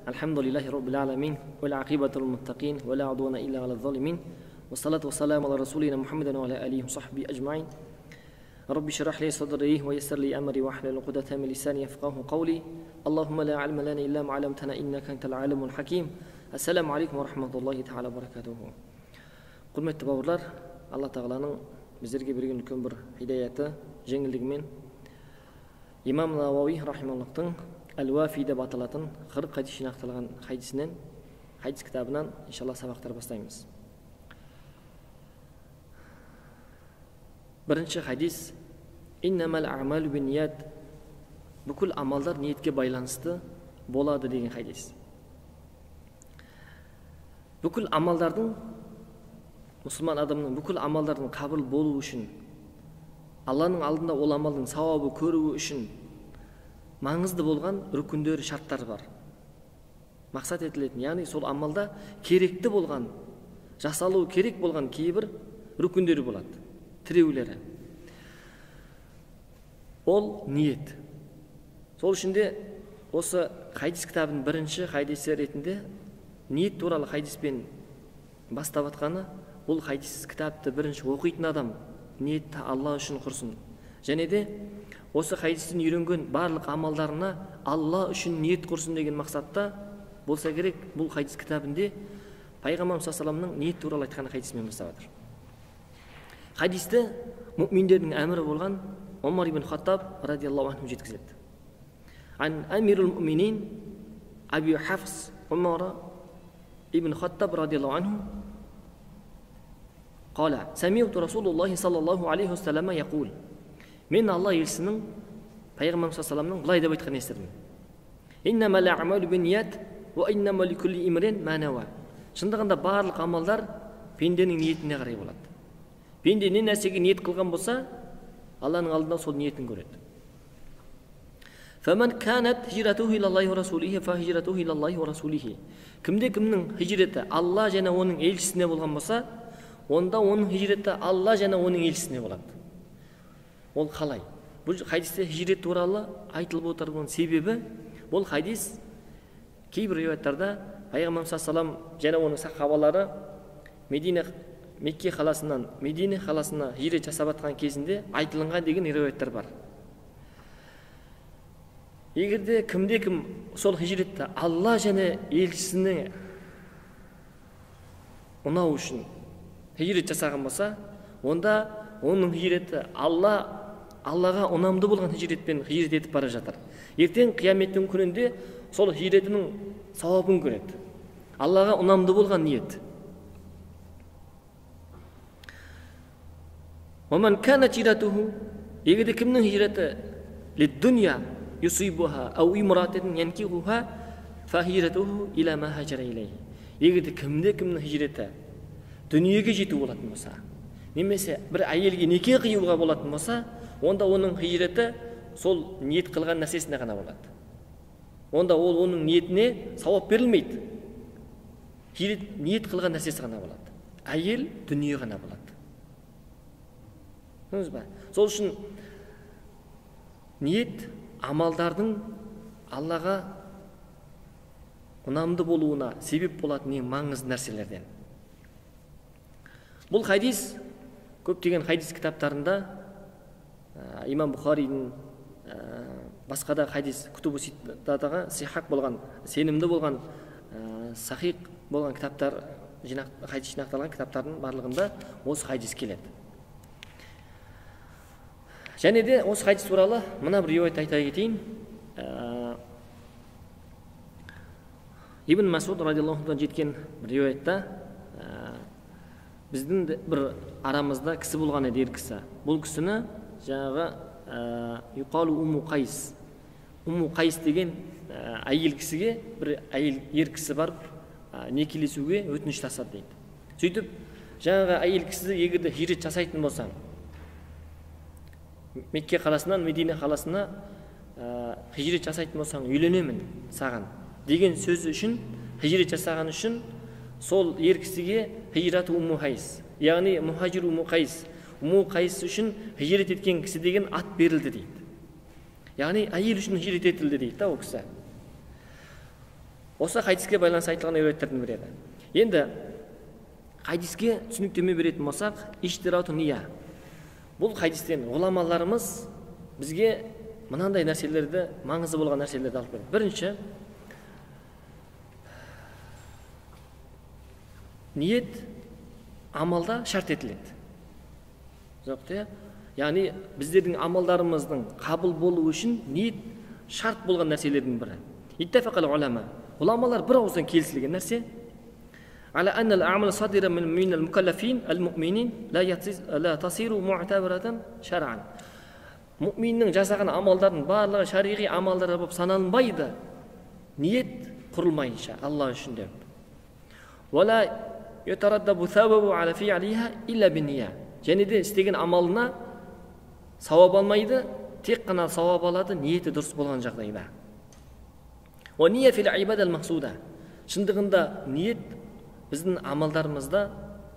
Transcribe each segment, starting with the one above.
Альхамдулиллахи раббил аламин, вал ақибату лил муттақин, ва ла удвана илля аля залимин. Вассалату вассаламу аля расулина Мухаммадин ва аля алихи ва сахбихи ажмаин. Рабби шрах ли садри ва яссир ли амри ва ахлул уқдатан мин лисани яфқаху қавли. Аллахумма ла илма лана илля ма алламтана иннака антал алимул хаким. Ассаламу алейкум ва рахматуллахи тағала баракатуху. Құрметті бауырлар, Алла тағаланың біздерге берген үлкен бір хидаяты, жеңілдігімен Имам Науауи рахималлахтың Әл-Уафи деп аталатын 40 хадис жинақталған хадисінен, хадис кітабынан иншалла сабақтар бастаймыз. Бірінші хадис: Иннамал а'малу бинният, бүкіл амалдар ниетке байланысты болады деген хадис. Бүкіл амалдардың, мұсылман адамның бүкіл амалдардың қабыл болуы үшін, Алланың алдында ол амалдың сауабы көруі үшін маңызды болған рүкіндері, шарттары бар. Мақсат етілетін, яғни сол амалда керекті болған, жасалуы керек болған кейбір рүкіндері болады, тіреулері. Ол ниет. Сол үшін де осы хадис кітабының бірінші хадисі ретінде ниет туралы хадиспен бастап атқаны, бұл хадис кітапты бірінші оқитын адам ниетті Алла үшін құрсын. Және де осы хадистен үйренген барлық амалдарына Алла үшін ниет құрсын деген мақсатта болса керек, бұл хадис кітабінде Пайғамбарымыз саллаллаху алейхи вассаламның ниет туралы айтқан хадисімен бастап жатыр. Хадисті мүминдердің әмірі болған Омар ибн Хаттаб радиаллаху анху жеткізеді. Ан амирул муминин Аби Хафс Умар ибн Хаттаб радиаллаху анху قال سمعت رسول الله صلى الله عليه وسلم يقول, мен Алла елшісінің пайғамбарымыз саллаллаху алейхи вассаламның былай деп айтқанын естідім. Иннамал а'малу бинният уа иннама ликулли имрин ма науа. Шындығында барлық амалдар пенденің ниетіне қарай болады. Пенде не нәрсеге ниет қылған болса, Алланың алдында сол ниетін көреді. Фаман канат хижратуху илаллахи ва расулихи фа хижратуху илаллахи ва расулихи. Кімде кімнің хижреті Алла және оның елшісіне болған болса, онда оның хижреті Алла және оның елшісіне болады. Ол қалай? Бұл хадисте хижрет туралы айтылып отырған себебі, бұл хадис кейбір риуаяттарда Пайғамбарымыз саллаллаху алейхи вассалам және оның сахабалары Медина, Мекке қаласынан Медина қаласына хижрет жасап жатқан кезінде айтылынған деген риуаяттар бар. Егер де кімде кім сол хижретті Алла және елшісіне ұнау үшін хижрет жасаған болса, онда оның хижреті Аллаға ұнамды болған хижретпен хижрет етіп бара жатыр. Ертең қияметтің күнінде сол хижретінің сауабын көреді. Аллаға ұнамды болған ниет. Уаман кана хижратуху, егер де кімнің хижреті лид-дунья юсибуха ау имратин янкихуха фа хижратуху иля ма хажара илейхи. Егер де кімде кімнің хижреті дүниеге жету болатын болса, немесе бір әйелге неке қиюға болатын болса, онда оның хижреті сол ниет қылған нәрсесіне ғана болады. Онда ол оның ниетіне сауап берілмейді. Хижрет ниет қылған нәрсесі ғана болады. Әйел дүние ғана болады. Түсіндіңіз ба? Сол үшін ниет амалдардың Аллаға ұнамды болуына себеп болатын ең маңызды нәрселерден. Бұл хадис көптеген хадис кітаптарында, Имам Бұхаридің, басқа да хадис кутубу ситтадағы сихак болған, сенімді болған, сахих болған кітаптар, хадис жинақталған кітаптардың барлығында осы хадис келеді. Және де осы хадис туралы мына бір риуаят айта кетейін. Ибн Масуд радиаллаху анхудан жеткен бір риуаятта, біздің бір арамызда кісі болған еді, ер кісі. Бұл кісіні жаңағы юқалу Умму Қайс. Умму Қайс деген әйел кісіге бір әйел ер кісі барып некелесуге өтініш тастады дейді. Сөйтіп жаңағы әйел кісі егер де хижрет жасайтын болсаң, Мекке қаласынан Медина қаласына хижрет жасайтын болсаң, үйленемін саған деген сөзі үшін, хижрет жасаған үшін сол ер кісіге хижрату Умму Қайс, яғни мухажир Умму Қайс, Умму Қайс үшін хижрет еткен кісі деген ат берілді дейді. Яғни әйел үшін хижрет етілді дейді да ол кісі. Осы хадиске байланысты айтылған риуаяттердің бірі еді. Енді хадиске түсініктеме беретін болсақ, иштирату ния. Бұл хадистен ғұламаларымыз бізге мынандай нәрселерді, маңызды болған нәрселерді алып келді. Бірінші, ниет амалда шарт етіледі. Жоқ, яғни біздердің амалдарымыздың қабыл болуы үшін ниет шарт болған нәрселердің бірі. Иттафақал улама. Ғұламалар бір ауыздан келісілген нәрсе. Ала анна ал-амал садира мин ал-мукаллафин ал-муъминин ла тасиру муътабаратан шар'ан. Мүминнің жасаған амалдардың барлығы шариғи амалдар болып саналмайды. Ниет құрылмайынша Алла үшін деп. Уала ютараддабу сабабу ала фи'лиха илля бинния. Және де істеген амалына сауап алмайды, тек қана сауап алады ниеті дұрыс болған жағдайда. Уа ния фил ибада ал-мақсуда. Шындығында ниет біздің амалдарымызда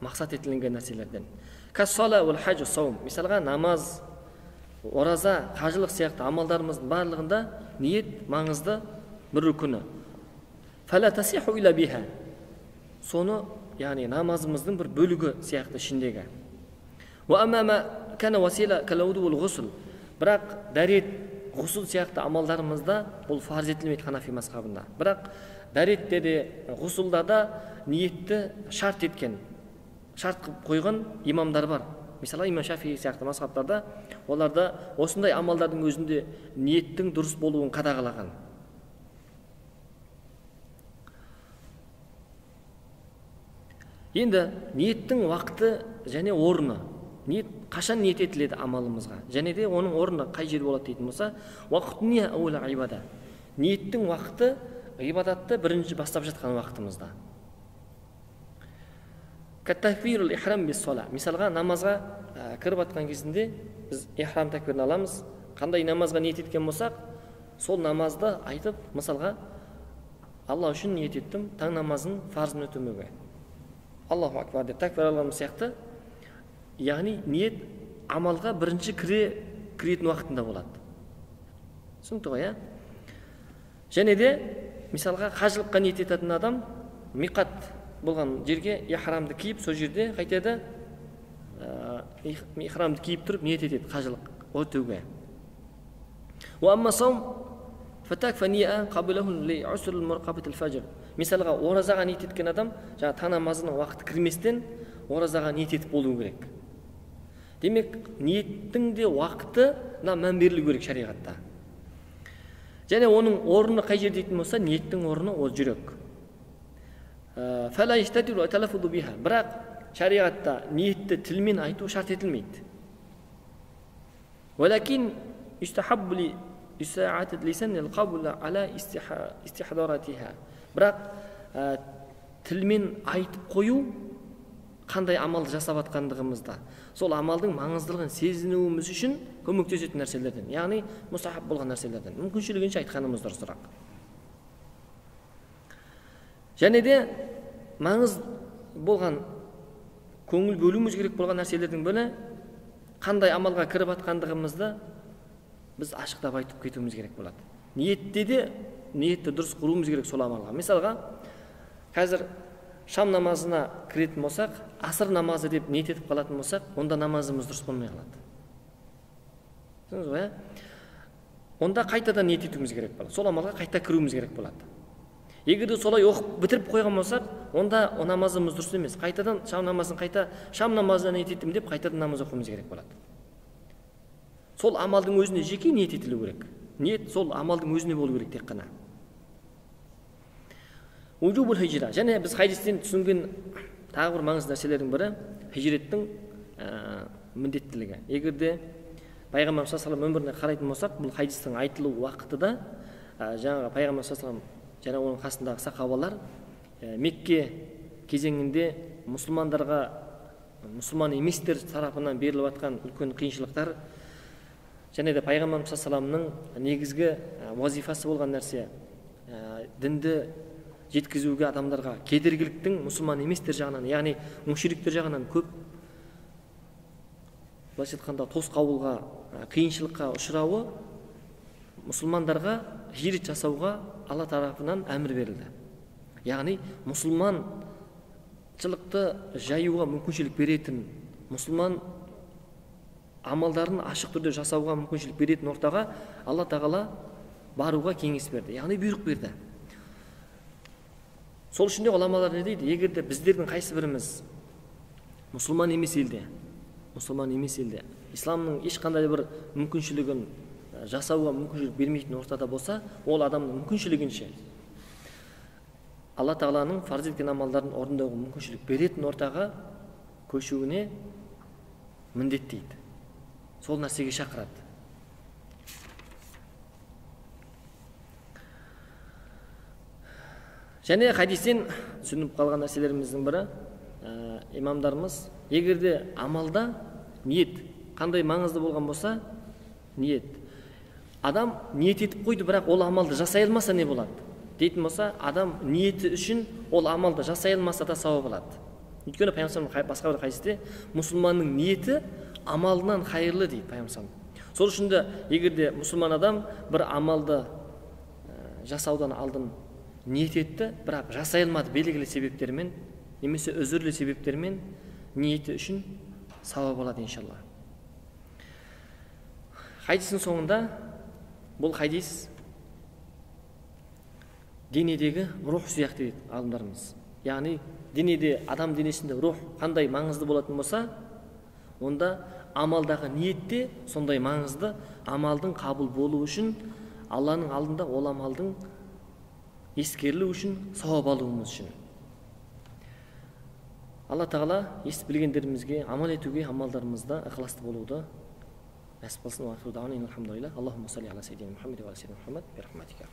мақсат етілген нәрселерден. Кас-сала уал хаж саум. Мысалға намаз, ораза, қажылық сияқты амалдарымыздың барлығында ниет маңызды бір рүкіні. Фала тасиху илля биха. Соны, яғни намазымыздың бір бөлігі сияқты ішіндегі. Уа амма кана васила кал-вуду вал ғусл. Бірақ дәрет, ғусл сияқты амалдарымызда бұл фарз етілмейді ханафи мазхабында. Бірақ дәретте де, ғусулда да ниетті шарт еткен, шарт қылып қойған имамдар бар. Мысалы, имам Шафии сияқты мазхабтарда оларда осындай амалдардың өзінде ниеттің дұрыс болуын қадағалаған. Енді ниеттің уақыты және орны. Ниет қашан ниет етіледі амалымызға? Және де оның орны қай жер болады дейтін болса, уақыт не әуел ибада. Ниеттің уақыты ғибадатты бірінші бастап жатқан уақытымызда. Кат-такбирул ихрам бис-сала. Мысалға намазға кіріп атқан кезінде біз ихрам тәкбирін аламыз. Қандай намазға ниет еткен болсақ, сол намазды айтып, мысалға Алла үшін ниет еттім таң намазын фарзын өтемеуге. Аллаху акбар деп тәкбир алған сияқты. Яғни ниет амалға бірінші кіретін уақытында болады. Түсінікті ғой, иә? Және де мысалға қажылыққа ниет ететін адам миқат болған жерге ихрамды киіп, сол жерде қайтеді, ихрамды киіп тұрып ниет етеді қажылық өтуге. Уа амма саум фатакфа ния қабилаху ли уср мурақабат ал-фажр. Мысалға оразаға ниет еткен адам жаңа таң намазының уақыты кірместен оразаға ниет етіп болу керек. Демек, ниеттің де уақытына мән берілу керек шариғатта. Және оның орны қай жерде дейтін болса, ниеттің орны ол жүрек. Бірақ шариғатта ниетті тілмен айту шарт етілмейді. Бірақ тілмен айтып қою қандай амал жасап атқандығымызда, сол амалдың маңыздылығын сезінуіміз үшін көмектесетін нәрселерден, яғни мұстахаб болған нәрселерден, мүмкіншілігінше айтқанымыз дұрысырақ. Және де маңыз болған, көңіл бөлуіміз керек болған нәрселердің бірі, қандай амалға кіріп атқандығымызды біз ашықтап айтып кетуіміз керек болады. Ниетте де ниетті дұрыс құруымыз керек сол амалға. Мысалға, қазір шам намазына кіретін болсақ, асыр намазы деп ниет етіп қалатын болсақ, онда намазымыз дұрыс болмай қалады. Түсіндіңіз ғой, ә? Онда қайтадан ниет етуіміз керек болады. Сол амалға қайта кіруіміз керек болады. Егер де солай оқып бітіріп қойған болсақ, онда о намазымыз дұрыс емес. Қайтадан шам намазын қайта шам намазына ниет еттім деп қайтадан намаз оқуымыз керек болады. Сол амалдың өзіне жеке ниет етілу керек. Ниет сол амалдың өзіне болу керек тек қана. Уджубул хижра. Және біз хадистен түсінген тағы бір маңызды нәрселердің бірі хижреттің міндеттілігі. Егер де Пайғамбар саллаллаху алейхи вассалам өміріне қарайтын болсақ, бұл хадистің айтылу уақыты да жаңағы Пайғамбар саллаллаху алейхи вассалам және оның қасындағы сахабалар Мекке кезеңінде мұсылмандарға мұсылман еместер тарапынан беріліп жатқан үлкен қиыншылықтар және де Пайғамбар саллаллаху алейхи вассаламның негізгі вазифасы болған нәрсе дінді жеткізуге адамдарға кедергіліктің мұсылман еместер жағынан, яғни мушриктер жағынан көп былайша айтқанда тосқауылға, қиыншылыққа ұшырауы мұсылмандарға хижрет жасауға Алла тарапынан әмір берілді. Яғни мұсылманшылықты жаюға мүмкіншілік беретін, мұсылман амалдарын ашық түрде жасауға мүмкіншілік беретін ортаға Алла Тағала баруға кеңес берді, яғни бұйрық берді. Сол үшін де ғұламалар не дейді? Егер де біздердің қайсы біріміз мұсылман емес елде, исламның ешқандай бір мүмкіншілігін жасауға мүмкіншілік бермейтін ортада болса, ол адамның мүмкіншілігінше Алла Тағаланың фарз еткен амалдарын орындауға мүмкіншілік беретін ортаға көшуіне міндеттейді. Сол нәрсеге шақырады. Және хадистен түсініп қалған нәрселеріміздің бірі, имамдарымыз, егер де амалда ниет қандай маңызды болған болса, ниет. Адам ниет етіп қойды, бірақ ол амалды жасай алмаса не болады? Дейтін болса, адам ниеті үшін ол амалды жасай алмаса да сауап алады. Өйткені пайғамбар басқа бір хадисте мұсылманның ниеті амалынан қайырлы дейді пайғамбар. Сол үшін де егер де мұсылман адам бір амалды жасаудан алдын ниет етті, бірақ жасай алмады белгілі себептермен немесе үзірлі себептермен, ниеті үшін сауап алады иншалла. Хадистің соңында бұл хадис денедегі рух сияқты дейді ғалымдарымыз. Яғни денеде, адам денесінде рух қандай маңызды болатын болса, онда амалдағы ниет те сондай маңызды. Амалдың қабыл болуы үшін, Алланың алдында ол амалдың ескерілуі үшін, сауап алуымыз үшін. Алла Тағала естіп білгендерімізге амал етуге, амалдарымызда ықыласты болуды нәсіп қылсын. Аллахумма салли ала саййидина Мухаммад ва ала саййидина Мухаммад би рахматика.